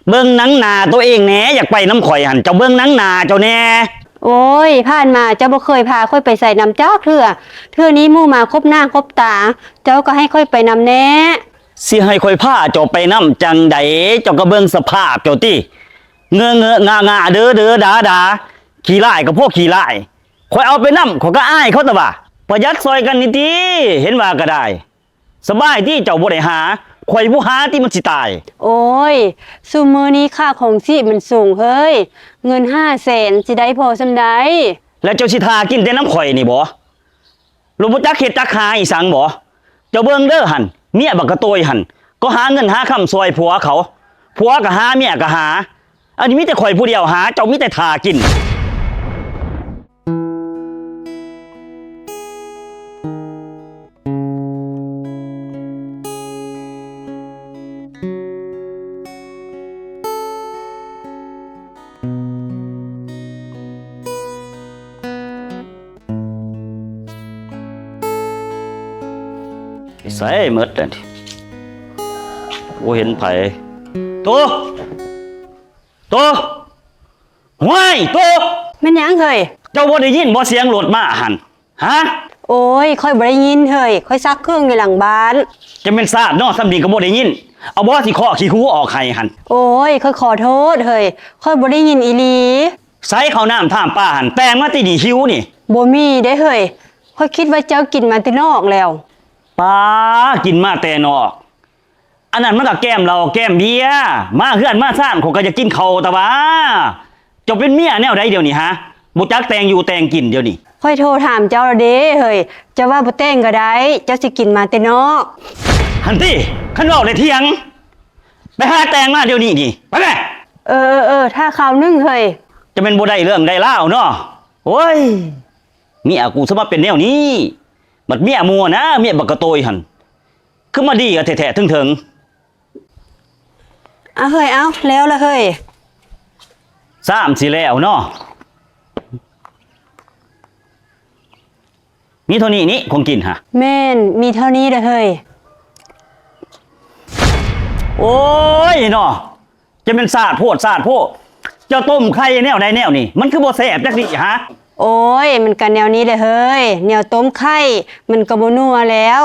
ເບິ່ງໜັງໜ້າໂຕເອງແດ່ ຢາກໄປນຳຂ້ອຍຫັ້ນ ເຈົ້າເບິ່ງໜັງໜ້າເຈົ້າແດ່. ໂອ້ຍ ຜ່ານມາເຈົ້າບໍ່ເຄີຍພາຂ້ອຍໄປໃສນຳຈັກເທື່ອ, ເທື່ອນີ້ໝູ່ມາຄົບໜ້າຄົບຕາ ເຈົ້າກໍໃຫ້ຂ້ອຍໄປນຳແດ່. ຊິໃຫ້ຂ້ອຍພາເຈົ້າໄປນຳຈັ່ງໃດ? ເຈົ້າກໍເບິ່ງສະພາບເຈົ້າຕິ ເງີເງີງາງາ ເດີເດີດາດາ ຂີ້ລ້າຍກໍພໍຂີ້ລ້າຍ. ຂ້ອຍເອົາໄປນຳ ຂ້ອຍກໍອາຍເຂົາຕະຫວາ. ປະຢັດຊ່ອຍກັນນີ້ຕິ ເຫັນວ່າກໍໄດ້. ສະບາຍຕິ ເຈົ້າບໍ່ໄດ້ຫາ ຂ້ອຍຜູ້ຫາຕິ ມັນຊິຕາຍ. ໂອ້ຍ ຊຸມມື້ນີ້ຄ່າຄອງຊີບມັນສູງເຮີ້ຍ, ເງິນຫ້າແສນຊິໄດ້ພໍສ່ຳໃດ? ແລ້ວເຈົ້າຊິຖ້າກິນແຕ່ນຳຂ້ອຍນີ້ບໍ? ລະບໍ່ຈັກເຮັດຈັກຫາອີ່ສັງບໍ? ເຈົ້າເບິ່ງເດີຫັ້ນ ເມຍບັກກະໂຕຍຫັ້ນ ກໍຫາເງິນຫາຄຳຊ່ອຍຜົວເຂົາ, ຜົວກໍຫາ ເມຍກໍຫາ, ອັນນີ້ມີແຕ່ຂ້ອຍຜູ້ດຽວຫາ ເຈົ້າມີແຕ່ຖ້າກິນ. ໄປໃສໝົດແລ້ວນີ້ ບໍ່ເຫັນໃຜ. ໂຕ! ໂຕ! ຫ້ວຍ! ໂຕ! ແມ່ນຫຍັງເຮີ້ຍ? ເຈົ້າບໍ່ໄດ້ຍິນບໍ່ສຽງລົດມາຫັ້ນ? ຮະ? ໂອ້ຍ ຂ້ອຍບໍ່ໄດ້ຍິນເຮີ້ຍ, ຂ້ອຍຊັກເຄື່ອງຢູ່ຫຼັງບ້ານ. ຈະແມ່ນຊາດເນາະ, ສ່ຳນີ້ກໍບໍ່ໄດ້ຍິນ. ເອົາບໍ່ ຊິເຄາະຂີ້ຫູອອກໃຫ້ຫັ້ນ. ໂອ້ຍ ຂ້ອຍຂໍໂທດເຮີ້ຍ, ຂ້ອຍບໍ່ໄດ້ຍິນອີ່ຫຼີ. ໃສເຂົ້ານ້ຳທາມປາຫັ້ນ? ແຕ່ງມາຕິນີ້ ຫິວນີ້. ບໍ່ມີເດ້ເຮີ້ຍ, ຂ້ອຍຄິດວ່າເຈົ້າກິນມາແຕ່ນອກແລ້ວ. ປາ ກິນມາແຕ່ນອກ. ອັນນັ້ນມັນກໍແກ້ມເຫຼົ້າແກ້ມເບຍ, ມາເຮືອນມາຊານຂ້ອຍກໍຢາກກິນເຂົ້າຕະຫວາ. ເຈົ້າເປັນເມຍແນວໃດດຽວນີ້ຫາ? ບໍ່ຈັກແຕ່ງຢູ່ແຕ່ງກິນດຽວນີ້. ຂ້ອຍໂທຖາມເຈົ້າແລ້ວເດ້ເຮີ້ຍ, ເຈົ້າວ່າບໍ່ແຕ່ງກໍໄດ້, ເຈົ້າຊິກິນມາແຕ່ນອກ. ຫັ້ນຕິ, ຄັນເວົ້າແລ້ວຖຽງ, ໄປຫາແຕ່ງມາດຽວນີ້ນີ້, ໄປແມ້. ເອີໆໆ, ຖ້າຄາວໜຶ່ງເຮີ້ຍ. ຈະແມ່ນບໍ່ໄດ້ເລື່ອງໄດ້ລາວເນາະ. ໂອ້ຍ, ເມຍກູສະມາເປັນແນວນີ້, ບັດເມຍໝູ່ນະ, ເມຍບັກກະໂຕຍຫັ້ນ. ຄືມາດີກັນແທ້ໆເຖິງໆ. ເອົາເຮີ້ຍ ເອົາ ແລ້ວລະເຮີ້ຍ. ຊ້ຳຊິແລ້ວເນາະ. ມີເທົ່ານີ້ນີ້ ຂອງກິນຫະ? ແມ່ນ, ມີເທົ່ານີ້ລະເຮີ້ຍ. ໂອ້ຍເນາະ. ຈະແມ່ນສາດໂພດສາດໂພ. ເຈົ້າຕົ້ມໄຂ່ແນວໃດແນວນີ້ ມັນຄືບໍ່ແຊບຈັກດີ້ຫາ? ໂອ້ຍ ມັນກະແນວນີ້ແຫຼະເຮີ້ຍ, ແນວຕົ້ມໄຂ່ມັນກະບໍ່ນົວແລ້ວ.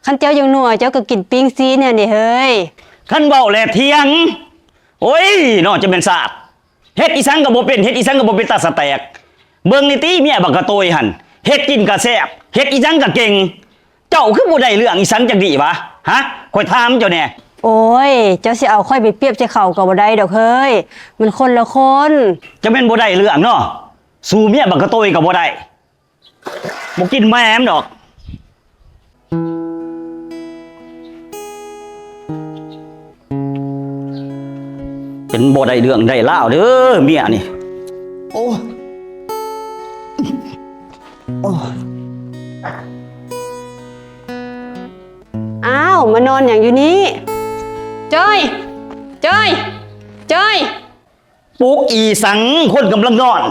ຄັນເຈົ້າຢາກນົວ ເຈົ້າກະກິນປີ້ງຊີ້ນຫັ້ນເດເຮີ້ຍ. ຄັນເວົ້າແລ້ວຖຽງ. ໂອ້ຍເນາະ ຈະແມ່ນສາດ. ເຮັດອີ່ສັງກະບໍ່ເປັນ, ເຮັດອີ່ສັງກະບໍ່ເປັນຕາສະແຕກ. ເບິ່ງນີ້ຕິ ເມຍບັກກະໂຕຍຫັ້ນ, ເຮັດກິນກະແຊບ, ເຮັດອີ່ສັງກະເກັ່ງ. ເຈົ້າຄືບໍ່ໄດ້ເລື່ອງອີ່ສັງຈັກດີ້ຫວາ? ຮະ? ຂ້ອຍຖາມເຈົ້າແດ່. ໂອ້ຍ ເຈົ້າຊິເອົາຂ້ອຍໄປປຽບໃສ່ເຂົາກໍບໍ່ໄດ້ດອກເຮີ້ຍ, ມັນຄົນລະຄົນ. ຈະແມ່ນບໍ່ໄດ້ເລື່ອງເນາະ, ສູ້ເມຍບັກກະໂຕຍກໍບໍ່ໄດ້, ບໍ່ກິນແມ່ມດອກ. ເປັນບໍ່ໄດ້ເລື່ອງໄດ້ລາວເດີເມຍນີ້. ໂອ້ ໂອ້. ອ້າວ ມານອນຫຍັງຢູ່ນີ້? ຈ້ອຍ! ຈ້ອຍ! ຈ້ອຍ! ປຸກອີ່ສັງ ຄົນກຳລັງນອນ.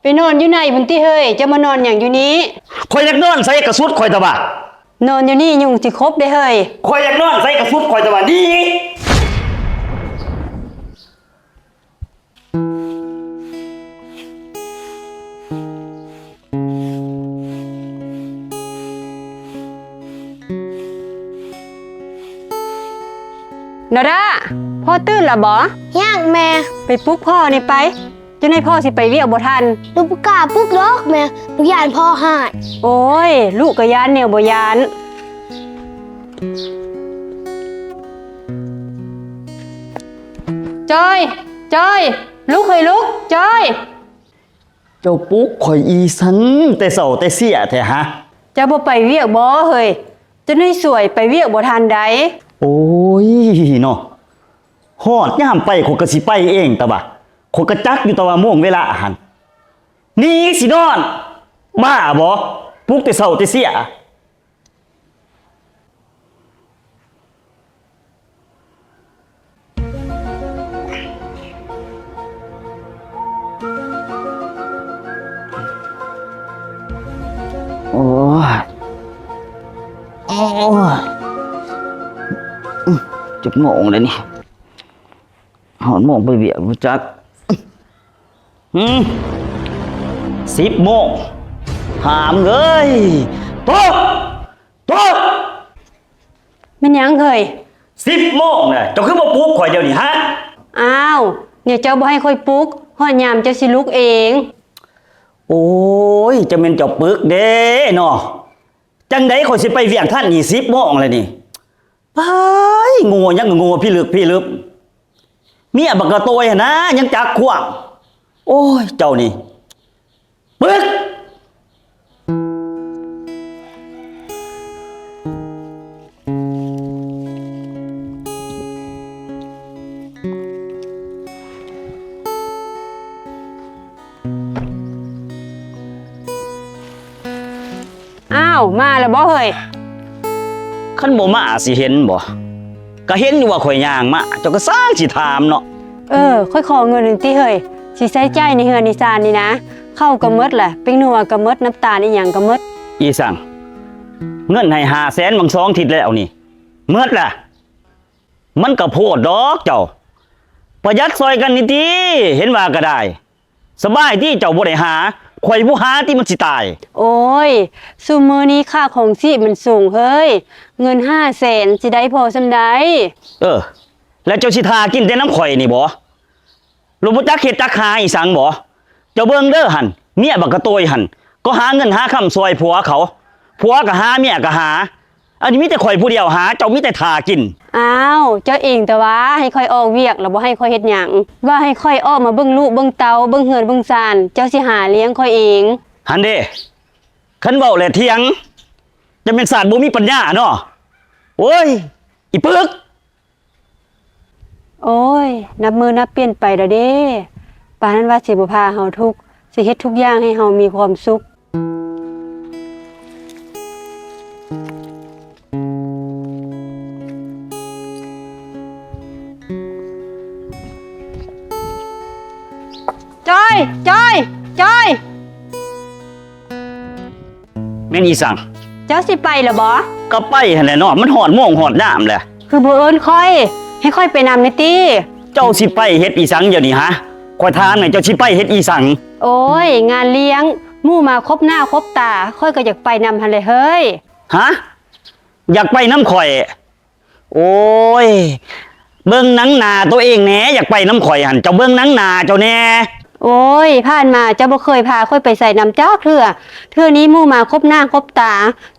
ໄປນອນຢູ່ໃນພຸ້ນຕິເຮີ້ຍ, ຈະມານອນຫຍັງຢູ່ນີ້? ຂ້ອຍຢາກນອນໃສກະສຸດຂ້ອຍຕະຫວາ. ນອນຢູ່ນີ້ຍຸງຊິຄົບເດ້ເຮີ້ຍ. ຂ້ອຍຢາກນອນໃສກະສຸດຂ້ອຍຕະຫວາ. ໜີ! ນາດາ, ພໍ່ຕື່ນລະບໍ? ຍັງແມ່. ໄປປຸກພໍ່ນີ້ໄປ, ຈັ່ງໃດພໍ່ຊິໄປວຽກບໍ່ທັນ. ລູກບໍ່ກ້າປຸກດອກແມ່, ລູກຢ້ານພໍ່ຮ້າຍ. ໂອ້ຍ, ລູກກໍຢ້ານແນວບໍ່ຢ້ານ. ຈ້ອຍ! ຈ້ອຍ! ລຸກເຮີ້ຍລຸກ, ຈ້ອຍ! ເຈົ້າປຸກຂ້ອຍອີ່ສັງແຕ່ເຊົ້າແຕ່ເຊຍແທ້ຫະ? ເຈົ້າບໍ່ໄປວຽກບໍເຮີ້ຍ? ເຈົ້າໜ້ອຍສວຍໄປວຽກບໍ່ທັນໃດ. ໂອ້ຍເນາະ, ຮອດຍາມໄປຂ້ອຍກໍຊິໄປເອງຕະຫວາ, ຂ້ອຍກໍຈັກຢູ່ຕະຫວາໂມງເວລາຫັ້ນ. ໜີຊິນອນ, ບ້າບໍ? ປຸກແຕ່ເຊົ້າແຕ່ເຊຍ. ໂອ້ຍ ໂອ້ຍ ຈັກໂມງແລ້ວນີ້? ຮອ ໂມງໄປວຽກບໍ່ຈັກ. ຫືມ ສິບໂມງ. ຫາມເອີຍ ໂຕະ ໂຕະ. ແມ່ນຫຍັງເຮີ້ຍ? ສິບໂມງແລ້ວ ເຈົ້າຄືບໍ່ປຸກຂ້ອຍດຽວນີ້ ຮະ? ອ້າວ ດຽວເຈົ້າບໍ່ໃຫ້ຂ້ອຍປຸກ ຮອດຍາມເຈົ້າຊິລຸກເອງ. ໂອ້ຍ ຈັກແມ່ນເຈົ້າປຶກເດ້ເນາະ. ຈັ່ງໃດຂ້ອຍຊິໄປວຽກທັນນີ້ ສິບໂມງແລ້ວນີ້. ປາຍ ງົວຫຍັງກໍງົວພິລຶກພິລຶບ ເມຍບັກກະໂຕຍຫັ້ນນາຍັງຈັກຂວາງ. ໂອ້ຍ ເຈົ້ານີ້ປຶກ. ອ້າວ ມາແລ້ວບໍ່ເຮີ້ຍ? ຄັນບໍ່ມາຊິເຫັນບໍ່? ກະເຫັນຢູ່ວ່າຂ້ອຍຍ່າງມາ ເຈົ້າກະຊ່າງຊິຖາມເນາະ. ເອີ ຂ້ອຍຂໍເງິນຫັ້ນຕິເຮີ້ຍ ຊິໃຊ້ຈ່າຍໃນເຮືອນໃນຊານນີ້ນະ. ເຂົ້າກະໝົດລະ ແປ້ງນົວກະໝົດ ນ້ຳຕານອີ່ຫຍັງກະໝົດ. ອີ່ສັງ ເງິນໃຫ້ຫ້າແສນຫວ່າງສອງທິດແລ້ວນີ້ ໝົດລະ. ມັນກະໂພດດອກເຈົ້າ ປະຢັດຊ່ອຍກັນນີ້ຕິ ເຫັນວ່າກະໄດ້. ສະບາຍຕິ ເຈົ້າບໍ່ໄດ້ຫາ ຂ້ອຍຜູ້ຫາຕິ ມັນຊິຕາຍ. ໂອ້ຍ ຊຸມມື້ນີ້ຄ່າຄອງຊີບມັນສູງເຮີ້ຍ ເງິນຫ້າແສນຊິໄດ້ພໍສ່ຳໃດ? ເອີ ແລ້ວເຈົ້າຊິຖ້າກິນແຕ່ນຳຂ້ອຍນີ້ບໍ? ລະບໍ່ຈັກເຮັດຈັກຫາອີ່ສັງບໍ? ເຈົ້າເບິ່ງເດີຫັ້ນ ເມຍບັກກະໂຕຍຫັ້ນ ກໍຫາເງິນຫາຄຳຊ່ອຍຜົວເຂົາ ຜົວກະຫາ ເມຍກະຫາ. ອັນນີ້ມີແຕ່ຂ້ອຍຜູ້ດຽວຫາ ເຈົ້າມີແຕ່ຖ້າກິນ. ອ້າວ ເຈົ້າເອງແຕ່ວ່າໃຫ້ຂ້ອຍອອກວຽກ ລະບໍ່ໃຫ້ຂ້ອຍເຮັດຫຍັງ. ວ່າໃຫ້ຂ້ອຍອອກມາເບິ່ງລູກເບິ່ງເຕົ້າ ເບິ່ງເຮືອນເບິ່ງຊານ ເຈົ້າຊິຫາລ້ຽງຂ້ອຍເອງ. ຫັ້ນເດ ຄັນເວົ້າແຫຼະຖຽງ ຈະແມ່ນຊາດບໍ່ມີປັນຍາເນາະ. ໂອ້ຍ ອີປຶກ. ໂອ້ຍ ນັບມື້ນັບປ່ຽນໄປແລ້ວເດ້ ປານນັ້ນວ່າຊິບໍ່ພາເຮົາທຸກ ຊິເຮັດທຸກຢ່າງໃຫ້ເຮົາມີຄວາມສຸກ. ຈ້ອຍ ຈ້ອຍ ຈ້ອຍ. ແມ່ນອີ່ສັງ? ເຈົ້າຊິໄປລະບໍ? ກະໄປຫັ້ນແຫຼະເນາະ ມັນຮອດໂມງຮອດຍາມແລ້ວ. ຄືບໍ່ເອີ້ນຂ້ອຍ ໃຫ້ຂ້ອຍໄປນຳແດ່ຕິ. ເຈົ້າຊິໄປເຮັດອີ່ສັງດຽວນີ້ຫະ? ຂ້ອຍຖາມແດ່ ເຈົ້າຊິໄປເຮັດອີ່ສັງ? ໂອ້ຍ ງານລ້ຽງ ໝູ່ມາຄົບໜ້າຄົບຕາ ຂ້ອຍກະຢາກໄປນຳຫັ້ນແຫຼະເຮີ້ຍ. ຫະ? ຢາກໄປນຳຂ້ອຍ? ໂອ້ຍ ເບິ່ງໜັງໜ້າໂຕເອງແດ່ ຢາກໄປນຳຂ້ອຍຫັ້ນ ເຈົ້າເບິ່ງໜັງໜ້າເຈົ້າແດ່. ໂອ້ຍ ຜ່ານມາເຈົ້າບໍ່ເຄີຍພາຂ້ອຍໄປໃສນຳຈັກເທື່ອ ເທື່ອນີ້ໝູ່ມາຄົບໜ້າຄົບຕາ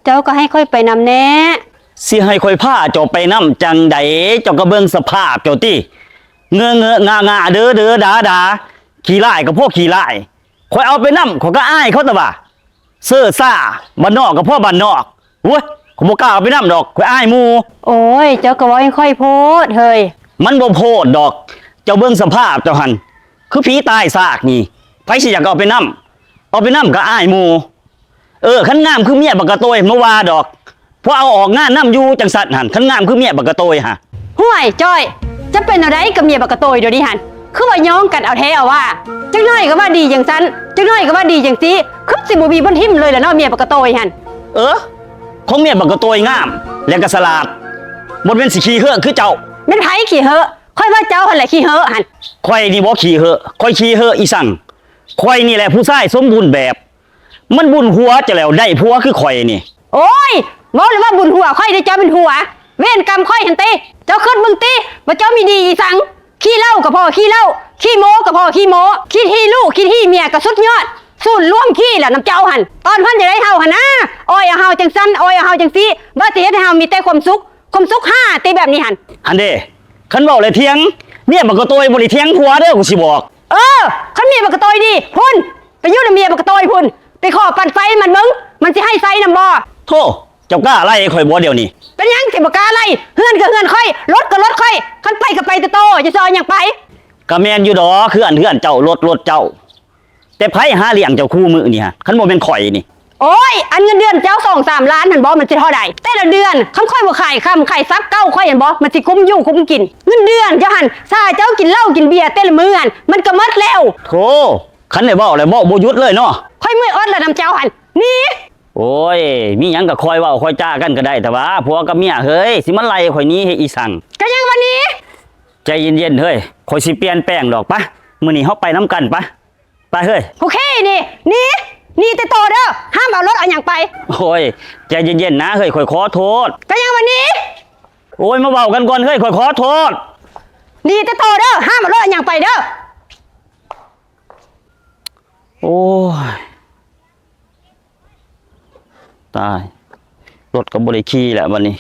ເຈົ້າກະໃຫ້ຂ້ອຍໄປນຳແດ່. ຊິໃຫ້ຂ້ອຍພາເຈົ້າໄປນຳຈັ່ງໃດ? ເຈົ້າກະເບິ່ງສະພາບເຈົ້າຕິ ເງີເງີງາງາ ເດີເດີດາດາ ຂີ້ລ້າຍກະພໍຂີ້ລ້າຍ. ຂ້ອຍເອົາໄປນຳ ຂ້ອຍກະອາຍເຂົາຕະຫວາ ເຊີຊາ ບ້ານນອກກະພໍບ້ານນອກ. ໂອ້ຍ ຂ້ອຍບໍ່ກ້າເອົາໄປນຳດອກ ຂ້ອຍອາຍໝູ່. ໂອ້ຍ ເຈົ້າກະເວົ້າແຮງຂ້ອຍໂພດເຮີ້ຍ. ມັນບໍ່ໂພດດອກ ເຈົ້າເບິ່ງສະພາບເຈົ້າຫັ້ນ ຄືຜີຕາຍຊາກນີ້ ໃຜຊິຢາກເອົາໄປນຳ? ເອົາໄປນຳກະອາຍໝູ່. ເອີ ຄັນງາມຄືເມຍບັກກະໂຕຍ ບໍ່ວ່າດອກ ພໍເອົາອອກງານນຳຢູ່ຈັ່ງຊັ້ນຫັ້ນ ຄັນງາມຄືເມຍບັກກະໂຕຍຫະ. ຫ້ວຍ ຈ້ອຍ ຈະເປັນແນວໃດກັບເມຍບັກກະໂຕຍດຽວນີ້ຫັ້ນ? ຄືວ່າຍ້ອງກັນເອົາແທ້ເອົາວ່າ ຈັກໜ້ອຍກະວ່າດີຈັ່ງຊັ້ນ ຈັກໜ້ອຍກະວ່າດີຈັ່ງຊີ້ ຄືຊິບໍ່ມີບ່ອນຖິ້ມເລີຍລະເນາະ ເມຍບັກກະໂຕຍຫັ້ນ. ເອີ ຂອງເມຍບັກກະໂຕຍງາມ ແລະກະສະຫຼາດ ບໍ່ແມ່ນຊິຂີ້ເຫີຄືເຈົ້າ. ແມ່ນໃຜຂີ້ເຫີ? ຂ້ອຍວ່າເຈົ້າຫັ້ນແຫຼະຂີ້ເຫີຫັ້ນ. ຂ້ອຍນີ້ບໍ່ຂີ້ເຫີ ຂ້ອຍຂີ້ເຫີອີ່ສັງ? ຂ້ອຍນີ້ແຫຼະຜູ້ຊາຍສົມບູນແບບ. ມັນບຸນຫົວເຈົ້າແລ້ວ ໄດ້ຜົວຄືຂ້ອຍນີ້. ໂອ້ຍ ເວົ້າແລ້ວວ່າບຸນຫົວຂ້ອຍເດ້ ເຈົ້າແມ່ນຫົວ. ເວນກຳຂ້ອຍຫັ້ນຕິ ເຈົ້າຄຶດເບິ່ງຕິ ວ່າເຈົ້າມີດີອີ່ສັງ? ຂີ້ເຫຼົ້າກະພໍຂີ້ເຫຼົ້າ ຂີ້ໂມ້ກະພໍຂີ້ໂມ້ ຂີ້ຮີລູກຂີ້ຮີເມຍກະສຸດຍອດ ສູນລວມຂີ້ແຫຼະນຳເຈົ້າຫັ້ນ. ຕອນເພິ່ນຢາກໄດ້ເຮົາຫັ້ນນາ ອອຍເອົາເຮົາຈັ່ງຊັ້ນ ອອຍເອົາເຮົາຈັ່ງຊີ້ ວ່າຊິເຮັດໃຫ້ເຮົາມີແຕ່ຄວາມສຸກ ຄວາມສຸກຫາຕິແບບນີ້ຫັ້ນ. ຫັ້ນເດ້ ຄັນເວົ້າແລ້ວຖຽງ ເມຍບັກກະໂຕຍບໍ່ໄດ້ຖຽງຜົວເດີ ກູຊິບອກ. ເອີ ຄັນເມຍບັກກະໂຕຍນີ້ ພຸ້ນ ໄປຢູ່ນຳເມຍບັກກະໂຕຍພຸ້ນ ໄປຂໍປັ່ນໄຟມັນເບິ່ງ ມັນຊິໃຫ້ໃຊ້ນຳບໍ່? ໂທ້ ເຈົ້າກ້າໄລ່ຂ້ອຍບໍ່ດຽວນີ້? ເປັນຫຍັງຊິບໍ່ກ້າໄລ່? ເຮືອນກະເຮືອນຂ້ອຍ ລົດກະລົດຂ້ອຍ ຄັນໄປກະໄປແຕ່ໂຕ ຈະຊິເອົາຫຍັງໄປ? ກະແມ່ນຢູ່ດອກ ເຮືອນເຮືອນເຈົ້າ ລົດລົດເຈົ້າ ແຕ່ໃຜຫາລ້ຽງເຈົ້າຄູ່ມື້ນີ້ຫະ ຄັນບໍ່ແມ່ນຂ້ອຍນີ້? ໂອ້ຍ ອັນເງິນເດືອນເຈົ້າສອງສາມລ້ານຫັ້ນບໍ່ ມັນຊິທໍ່ໃດແຕ່ລະເດືອນ? ຄັນຂ້ອຍບໍ່ຂາຍຄຳຂາຍຊັບເກົ່າຂ້ອຍຫັ້ນບໍ່ ມັນຊິກຸ້ມຢູ່ກຸ້ມກິນ. ເງິນເດືອນເຈົ້າຫັ້ນ ຊາເຈົ້າກິນເຫຼົ້າກິນເບຍແຕ່ລະມື້ຫັ້ນ ມັນກະໝົດແລ້ວ. ໂທ້ ຄັນໄດ້ເວົ້າແລ້ວເວົ້າບໍ່ຢຸດເລີຍເນາະ. ຂ້ອຍເມື່ອຍອົດແລ້ວນຳເຈົ້າຫັ້ນ ໜີ. ໂອ້ຍ ມີຫຍັງກະຄ່ອຍເວົ້າຄ່ອຍຈາກັນກະໄດ້ ແຕ່ວ່າຜົວກັບເມຍເຮີ້ຍ ຊິມາໄລ່ຂ້ອຍໜີເຮັດອີ່ສັງ? ກະຍັງວ່າໜີ. ໃຈເຢັນໆ ເຮີ້ຍ ຂ້ອຍຊິປ່ຽນແປງດອກ. ປະ ມື້ນີ້ເຮົາໄປນຳກັນ ປະ ໄປເຮີ້ຍ. ໂອເຄ ນີ້ ໜີ ໜີແຕ່ໂຕເດີ ຫ້າມເອົາລົດເອົາຫຍັງໄປ. ໂອ້ຍ ໃຈເຢັນໆ ນາເຮີ້ຍ ຂ້ອຍຂໍໂທດ. ກະຍັງວ່າໜີ. ໂອ້ຍ ມາເວົ້າກັນກ່ອນເຮີ້ຍ ຂ້ອຍຂໍໂທດ. ໜີແຕ່ໂຕເດີ ຫ້າມເອົາລົດເອົາຫຍັງໄປເດີ. ໂອ້ຍ ຕາຍ ລົດກໍບໍ່ໄດ້ຂີ່ແລ້ວບັດນີ້.